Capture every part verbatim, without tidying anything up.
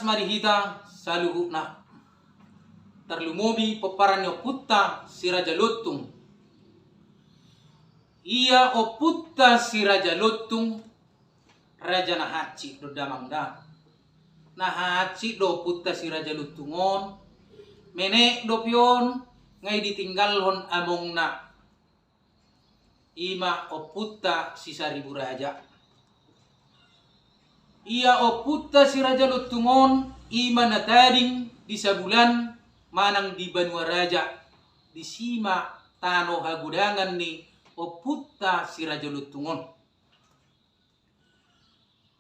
ma di hita saluhutna. Tarlumobi pomparan ni ompunta si Raja Lontung. Ia ompunta si Raja Lontung, raja na hansit do damang da. Na hansit do ompunta si Raja Lontung on, menek dope on, nga i ditinggalhon amongna. I ma ompunta si Saribu Raja. Ia ompunta si Raja Lontung on, i ma na tading di Sabulan manang di Banua Raja, disi ma tano hagodangan ni ompunta si Raja Lontung on.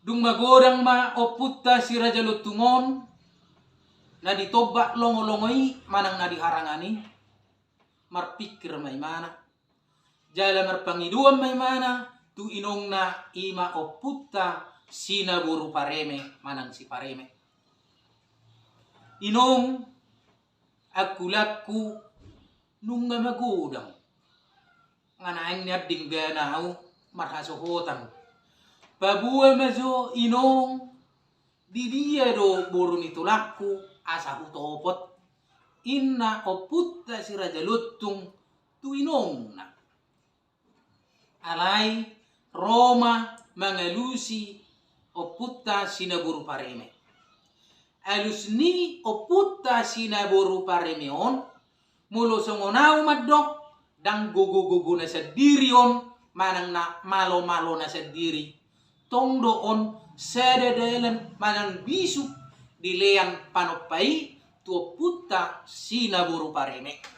Dung magodang ma ompunta si Raja Lontung on, na ditombak longolongo i manang na diharangan i, marpingkir ma imana. Jala marpangidoan ma imana tu inongna, i ma ompunta si Naboru Pareme manang si Pareme. Inong, angkulangku, nunga magodang. Nga naeng nian denggan ahu marhasohotan. Paboa ma jo inong, di dia do boru ni tulangku asa hutopot, inna ompunta si Raja Lontung tu inongna. Alai ro ma mangalusi ompunta si Naboru Pareme. Alus ni ompunta si Naboru Pareme on, molo songon ahu mandok, ndang gogo-gogo na sandiri on, manang na malo-malo na sandiri. Tong do on sada dalan manang bisuk dilean panompa i tu ompunta si Naboru Pareme.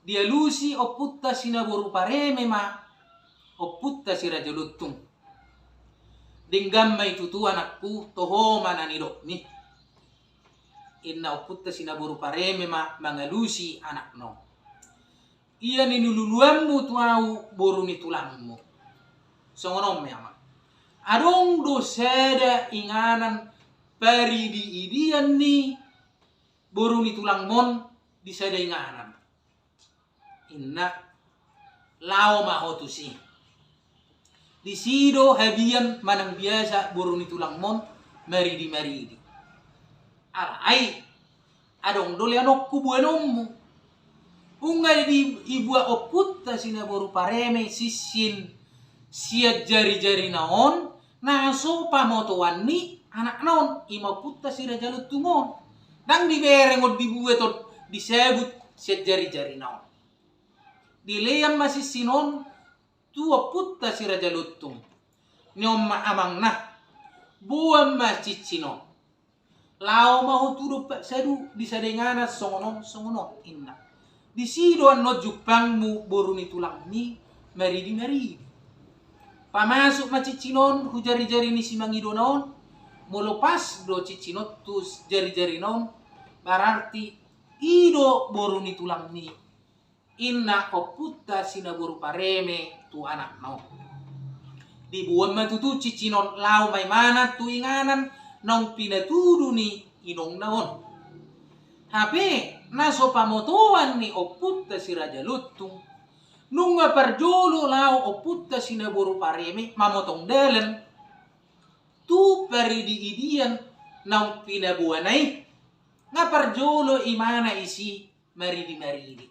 Dialusi ompunta si Naboru Pareme ma ompunta si Raja Lontung. Denggan ma i tutu, anakku, toho ma na nidokmi. Inna ompunta si Naboru Pareme ma mangalusi anakna on. Ia ninululuanmu tu ahu boru ni tulangmu, songon on ma i, amang. Adong do sada inganan paridi-idian ni boru ni tulangmon di sada inganan. Inna, laho ma ho tusi. Disi do habian manang biasa boru ni tulangmon maridi-maridi. Alai adong do leanonku boanonmu. Nunga di, dibuat ompunta si Naboru Pareme sinsin sian jari-jarina on na so pamotoan ni anakna on, i ma ompunta si Raja Lontung on. Ndang dibereng on dibuat on, disebut sian jari-jarina on. Dilean ma sinsin on tu ompunta si Raja Lontung. Nion ma amangna, boan ma cincin on. Laho ma ho tu dompak sadu di sada inganan, songon on songon on, inna. Disi do annon jumpangmu boru ni tulangmi maridi-maridi. Pamasuk ma cincin on hu jari-jari ni simangidona on. Molo pas do cincin on tu jari-jarina on, berarti i do boru ni tulangmi, inna ompunta si Naboru Pareme tu anakna on. Diboan ma tutu cincin on, laho ma imana tu inganan naung pinatudu ni inongna on. Hape na so pamotoan ni ompunta si Raja Lontung, nunga parjolo laho ompunta si Naboru Pareme mamotong dalan tu paridi-idian naung pinaboana i. Nga parjolo imana isi maridi-maridi.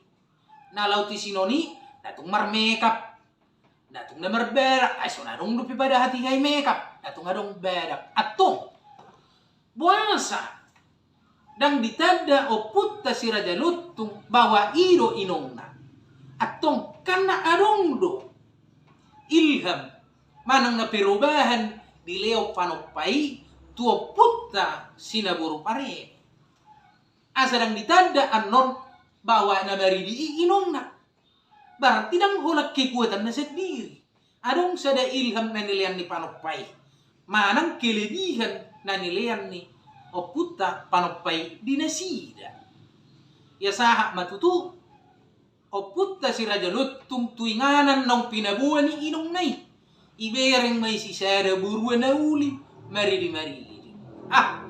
Na laho tu sinon i, nda tung marmekap, nda tung na marbadak, ai so na adong dope pada hatiha i mekap, nda tung adong badak. Antong, boasa ndang ditanda ompunta si Raja Lontung bahwa i do inongna? Antong, kan na adong do ilham manang na perubahan dilehon panompa i tu ompunta si Naboru Pareme. Asa ndang ditanda annon bahwa na maridi i inongna. Berarti ndang holan kekuatan na sandiri. Adong sada ilham na nilean ni panompa i, manang kelebihan na nilean ni ompunta panompa i di nasida. Ia sahat ma tutu ompunta si Raja Lontung tu inganan naung pinaboa ni inongna i. Ibereng ma i sisada borua na uli maridi-maridi. Ah,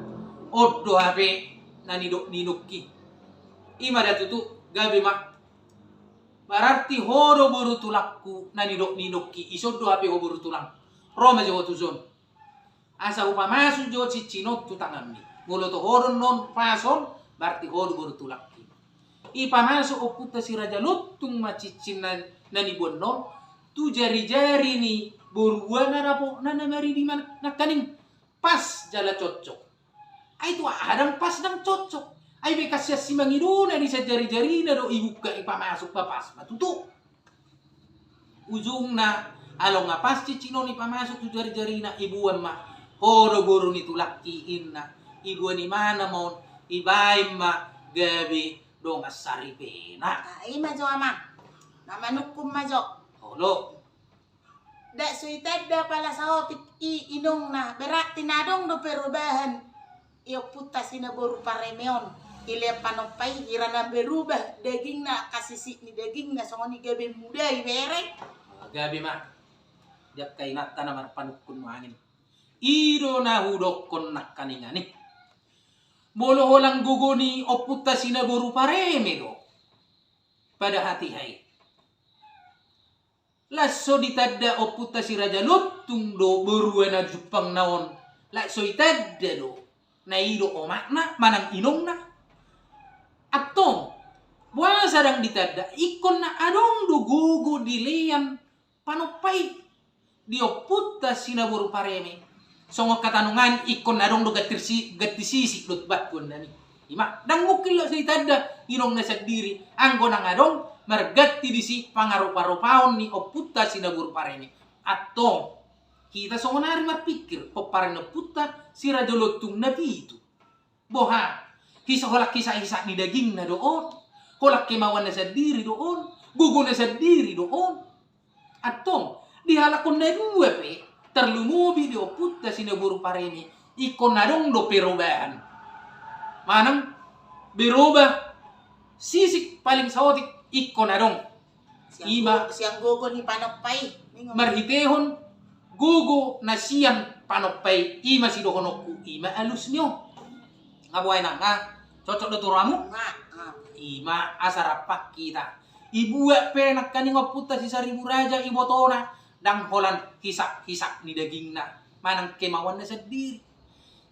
on do hape na nidok-nidokki. I ma da tutu, gabe ma. Berarti ho do boru tulangku na nidok-nidokki, ison do hape ho boru tulang. Ro ma jo ho tuson. asa hupamasu jo cincin on tu tanganmi. Molo toho do annon pas on, berarti ho do boru tulangki. Ipamasuk ompunta si Raja Lontung ma cincin na, na nibuanna on tu jarijari ni boruana, dapotna na maridi ma nangkaning pas jala cocok. Ai tu aha ndang pas ndang cocok? Ai bekas sian simangidona di sian jarijarina do ibuka, ipamasuk ma, pas ma tutu. Ujungna, alo nga pas cincin on ipamasuk tu jarijarina, iboan ma, ho do boru ni tulangki, inna. Iboan imana ma on, ibaen ma gabe dongan saripena. Ah, i ma jo, Amang. Na manungkun ma jo. Olo. Ndak so itanda pala saotik i inongna, berarti na adong do perubahan i ompunta si na boru Pareme on. Ilean Panompa i, hira na berubah dagingna, angka sisik ni dagingna, songon i gabe muda, ibere. Gabe ma. Diangka inanta na marpanungkun nuaeng. I do na hudokkon nangkaningan i. Molo holan gogo ni ompunta si na boru Pareme do pada hatiha i, laos so ditanda ompunta si Raja Lontung do boruana jumpangna on, laos so itanda do na i do omakna manang inongna. Antong, boasa ndang ditanda? Ingkon na adong do gogo dilean Panompa i di ompunta si na boru Pareme. Songon hata nuaeng, ingkon adong do ganti si-, ganti sisik do tu batuan nami. I ma, ndang mungkin laos so itanda inongna sandiri, anggo ndang adong marganti disi pangarupa-rupaon ni ompunta si na boru Pareme. Antong, hita songonari marpikir, pomparan ni ompunta si Raja Lontung na pitu. Boha? Hisa-, holan hisa-hisa ni dagingna do on, holan kemauanna sandiri do on, gogona sandiri do on. Antong, di halak on na dua pe, tarlumobi di ompunta si na boru Pareme, ingkon adong do perubahan. Manang berubah sisik paling saotik ingkon adong. Sian i ma go-, sian gogo ni Panompa i, ninna. Marhitehon gogo na sian Panompa i, i ma sidohononku, i ma alus ni on. Nga boha, Inang, nga cocok do tu rohamu? Nga, nga. I ma asa rap hita. Ibuat pe nangkaning ompunta si Saribu Raja ibotona, ndang holan hisa-hisa ni dagingna manang kemauanna sandiri.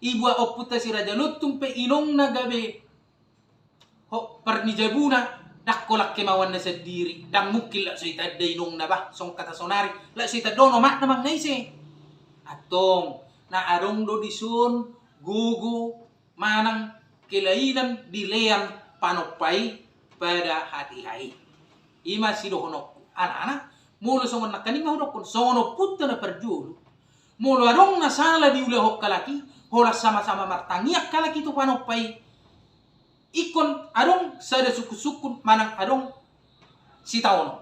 Ibuat ompunta si Raja Lontung pe inongna gabe ho-, par ni jabuna, ndang holan kemauanna sandiri, ndang mungkin laos so itanda inongna, bah, songon hata sonari, laos so itanda on omakna manang na ise. Antong, na adong do dison gogo manang kelainan dilean Panompa i pada hatiha i. I ma sidohononku. Alana, molo songon nangkaning ma hudokkon, songon ompunta na parjolo, molo adong na sala diulahon halak i, holan sama-sama martangiang halak i tu Panompa i, ingkon adong sada sungkun-sungkun manang adong sitaonon.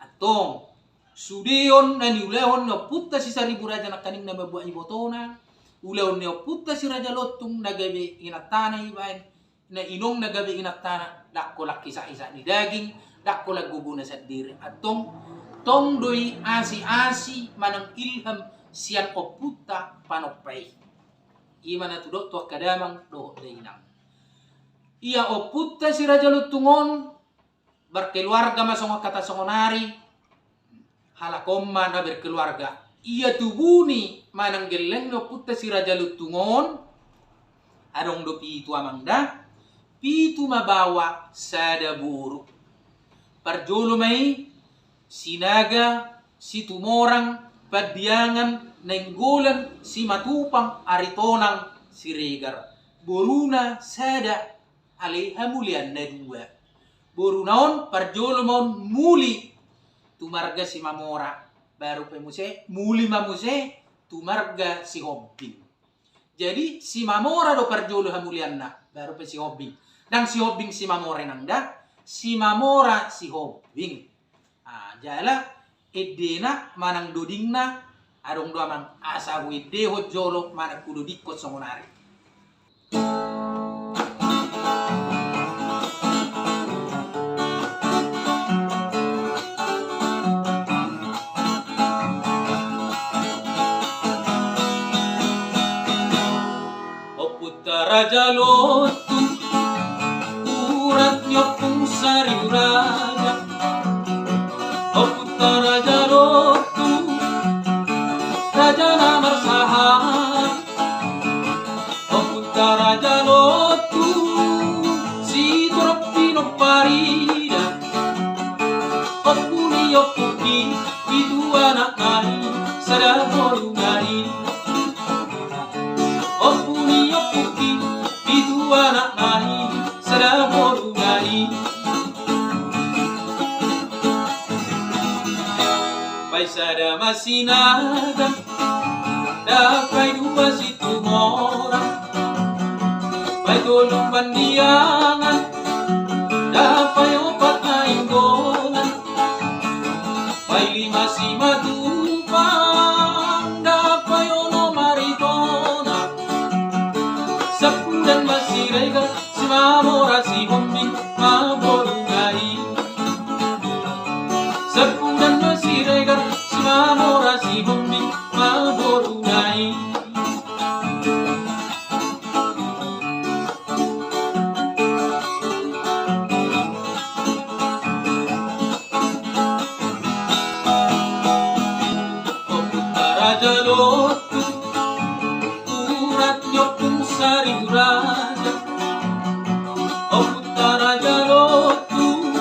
Antong, sude on na niulahon ni ompunta si Saribu Raja nangkaning na mambuat ibotona, ulaon ni ompunta si Raja Lontung na gabe inantana ibaen, na inongna gabe inantana, ndang holan hisa-hisa ni daging, ndang holan gogona sandiri. Antong, tong do i asi-asi manang ilham sian ompunta Panompa i. I ma na tudok tu angka damang dohot dainang. Ia ompunta si Raja Lontung on, berkeluarga ma songon hata songonari, halak on ma na berkeluarga. Ia tubu ni manang gelleng ni ompunta si Raja Lontung on, adong do pitu amang da, pitu ma baoa sada boru. Parjolo ma i, Sinaga, Situmorang, Pandiangan, Nainggolan, Simatupang, Aritonang, Siregar. Boruna sada, alai hamulianna dua. Boruna on, parjolo ma on Muli, tu marga Simamora. Baru pe muse, Muli ma muse, tu marga Sihombing. Jadi, Simamora do parjolo hamulianna, baru pe Sihombing. Ndang Sihombing Simamora, Inang da, Simamora Sihombing. Ah, jala endena manang dodingna, adong do amang, asa huendehon jolo manang hudodingkon songonari. Ompunta Raja Lontung, urat ni Ompung Saribu Raja. Ompunta Raja Lontung, raja na marsahat. Ompu ni ompungki, pitu anakna i, sada boruna i. Ompu ni ompungki, pitu anakna i, sada boruna i. Paisada ma Sinaga, dapai dua Situmorang, paitolu Pandiangan, dapai opat Nainggolan, pailima Simatupang, dapai onom Aritonang, sampulu ma Siregar, Simamora, Sihombing ma boruna i. Sampulu ma Siregar, Simamora, Sihombing ma boruna i. Ompunta Raja Lontung, urat ni Ompung Saribu Raja. Ompunta Raja Lontung,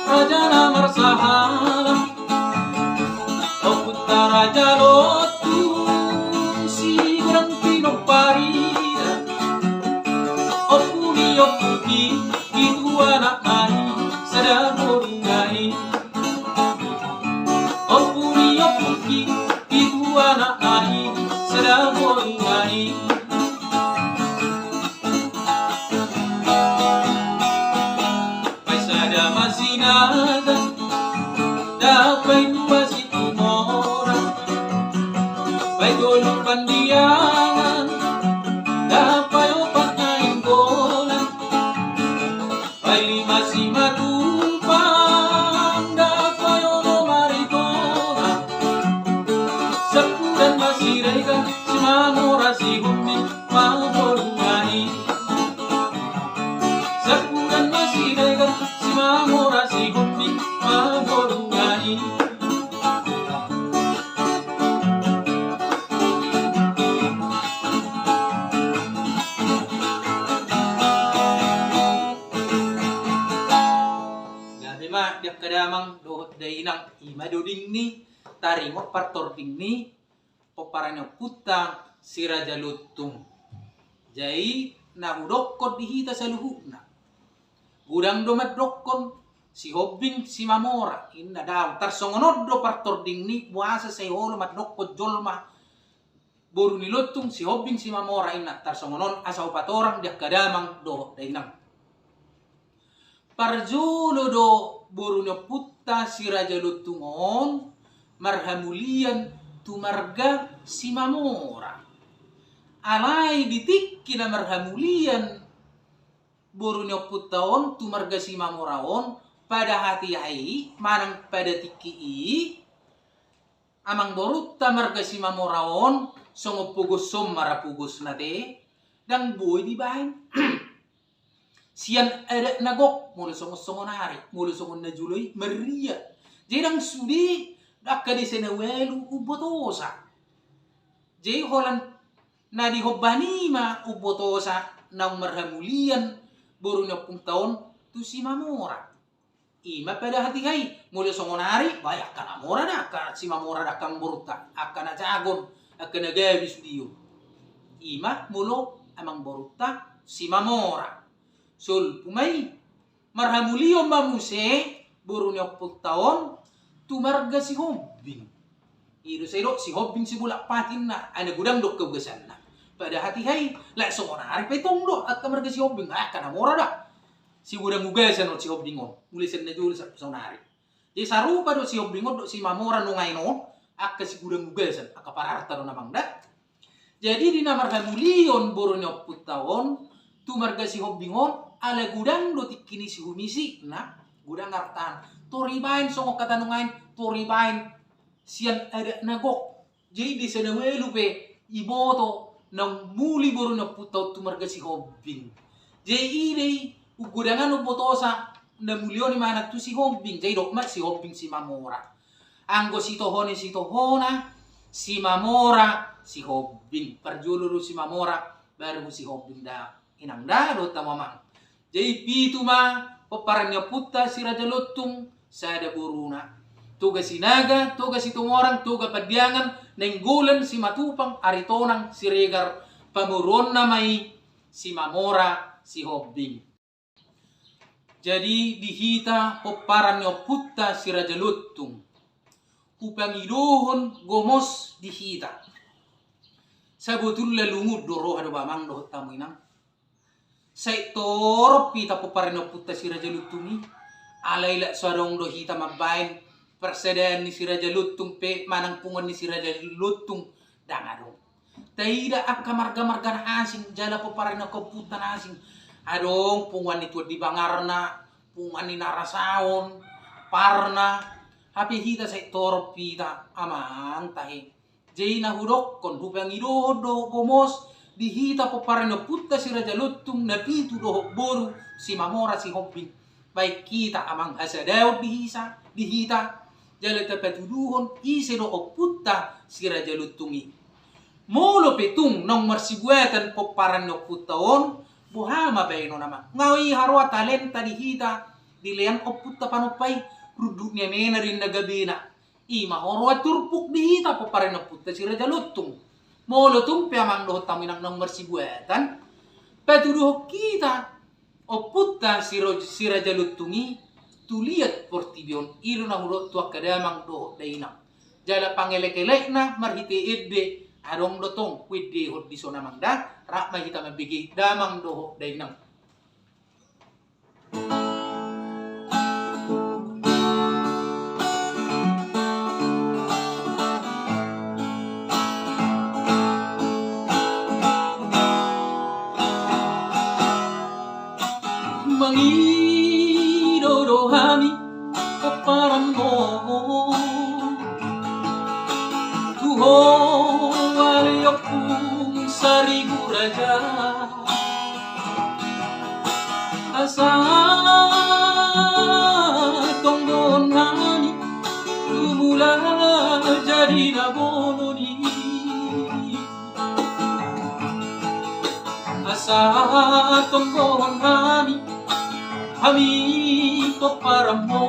raja na marsahala. Ompunta Raja Lontung, sigodang pinomparida. Ompu ni ompungki, pitu anakna i, sada boruna i. Ompu ni ompungki, pitu anakna i, sada boruna i. Paisada ma Sinaga, dapai dua Situmorang, paitolu Pandiangan, dapai opat Nainggolan, pailima Simatupang, dapai onom Aritonang, sampulu ma Siregar, Simamora, Sihombing ma boruna i. Sampulu ma Siregar, Simamora, Sihombing ma boruna i. Gabe ma di angka damang dohot dainang, i ma doding ni taringot partording ni pomparan ni ompunta Si Raja Lontung. Jadi na hudokkon di hita saluhutna, godang do mandokkon Sihombing Simamora, inna daong. Tarsongon on do partording ni boasa sai olo mandokkon jolma boru ni Lontung Sihombing Simamora, inna tarsongon on, asa hupatorang di angka damang dohot dainang. Parjolo do boru ni ompunta Si Raja Lontung on marhamulian tu marga Simamora. Alai di tingki na marhamulian boru ni ompunta on tu marga Simamora on, pada hatiha i manang pada tingki i, amangborunta marga Simamora on, songon pogos on ma ra pogosna te, ndang boi dibaen sian adat na gok, molo songon, songon ari, molo songon na jolo i marria. Jadi ndang sude angka desa na ualu umbotosa. Jadi holan na dihomba ni ma umbotosa naung marhamulian boru ni ompunta on tu Simamora. I ma pada hatiha i, molo songon ari, ba angka na mora da, angka Simamora da, angka amangborunta, angka na jagon, angka na gabe sude on. I ma molo amangborunta Simamora. Solpu ma i, marhamulion ma muse boru ni ompunta on tu marga Sihombing. I do sai didok Sihombing Sibolak Pati, inna, ai na godang do angka ugasanna. Pada hatiha i, lae songon ari pe tong do angka marga Sihombing, angka na mora da. Sigodang ugasan on Sihombing on, mulai sian na jolo sampe songon ari. Jadi sarupa do Sihombing on dohot Simamora nuaeng on, angka sigodang ugasan, angka pararta do na mangda. Jadi di na marhamulion boru ni ompunta on tu marga Sihombing on, ala godang do tingki ni sihumisikna, godang artana. Tor ibaen songon hata nuaeng, tor ibaen sian adat na gok. Jadi desa na ualu pe iboto naung muli boru ni ompunta on tu marga Sihombing. Jadi i do i umgodangan umbotosa na mulion i manang tu Sihombing. Jadi didok ma Sihombing Simamora. Anggo sitohona, sitohona, Simamora, Sihombing. Parjolo do Simamora, baru Sihombing da inang da dohot hamu amang. Jadi pitu ma pomparan ni ompunta Si Raja Lontung, sada boruna. Toga Sinaga, Toga Situmorang, Toga Pandiangan, Nainggolan, Simatupang, Aritonang, Siregar, pamoruonna ma i Simamora Sihombing. Jadi di hita pomparan ni ompunta Si Raja Lontung, hupangidohon gomos di hita. Sabotulna lungun do roha do ba amang dohot hamu inang. Sai torop hita pomparan ni ompunta Si Raja Lontung i. Alai lak so adong do hita mambaen parsadaan ni Si Raja Lontung pe manang punguan ni Si Raja Lontung, ndang adong. Taida angka marga-marga na asing jala pomparan ni angka ompunta na asing. Adong punguan ni Tuan di Bangarna, punguan ni Narasaon, Parna. Hape hita sai torop hita amang tahe. Jadi na hudokkon, hupangidohon do gomos di hita pomparan ni ompunta Si Raja Lontung na pitu dohot boru Simamora Sihombing. Baen hita amang hasadaon di hisa, di hita, jala tapatuduhon ise do ompunta Si Raja Lontung i. Molo pe tung naung marsibuatan pomparan ni ompunta on, boha ma baenon amang? Nga i haroa talenta di hita, dilean ompunta panompa i, runduk ni amena do inna gabena. I ma haroa turpuk di hita pomparan ni ompunta Si Raja Lontung. Molo tung pe amang dohot hamu inang naung marsibuatan, patuduhon hita ompunta Si Ro-, Si Raja Lontung i tu liat portibi on. I do na hudok tu angka damang dohot dainang. Jala pangelek-elekna marhite ende, adong do tong huendehon dison amang da, rap ma hita mambege damang dohot dainang. Mangido do hami pomparanmu, tu ho ale Ompung Saribu Raja. Asa tonggohon hami tu mula jadi na bolon i. Asa tonggohon hami, hami pomparanmu,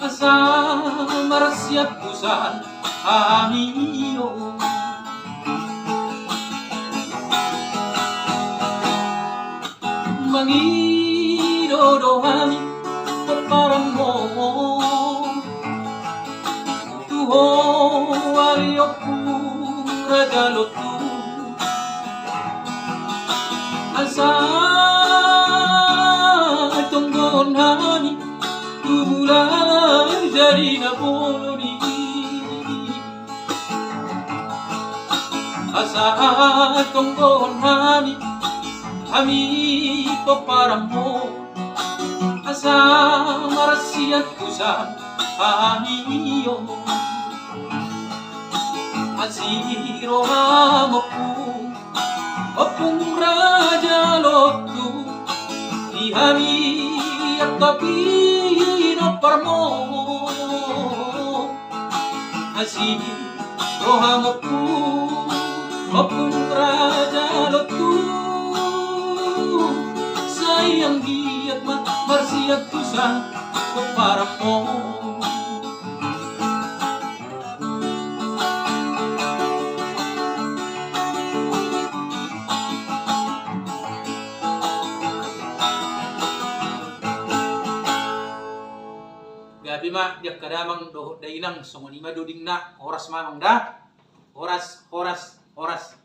asa marsiantusan hami on. Mangido do hami pomparanmu, tu ho ale Ompung Raja Lontung. Asa tonggohon hami tu mula jadi na bolon i. Asa tonggohon hami, hami pomparanmu, asa marsiantusan hami on. Asi roham Ompung, Ompung Raja Lontung, di hami angka pinomparmu. Asi roham Ompung, Ompung Raja Lontung, sai anggiat ma marsiantusan pomparanmu. Gabe ma di angka damang dohot dainang, songon i ma dodingna. Horas ma amang da. Horas, horas, horas.